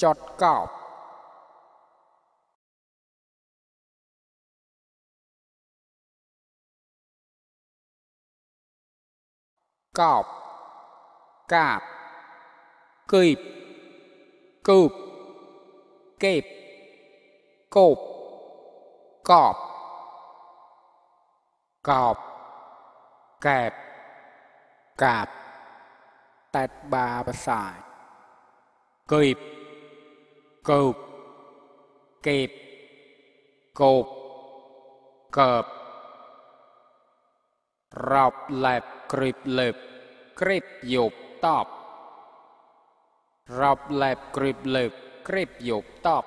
จดกอบกอบกาบกีบกูบเก็บกบกอบกอบแกบกาบตัดบาภาษากีบกูบเก็บกบเกิบรอบแลบกริบเล็บกริบหยบตอบรอบแลบกริบเล็บกริบหยบตอบ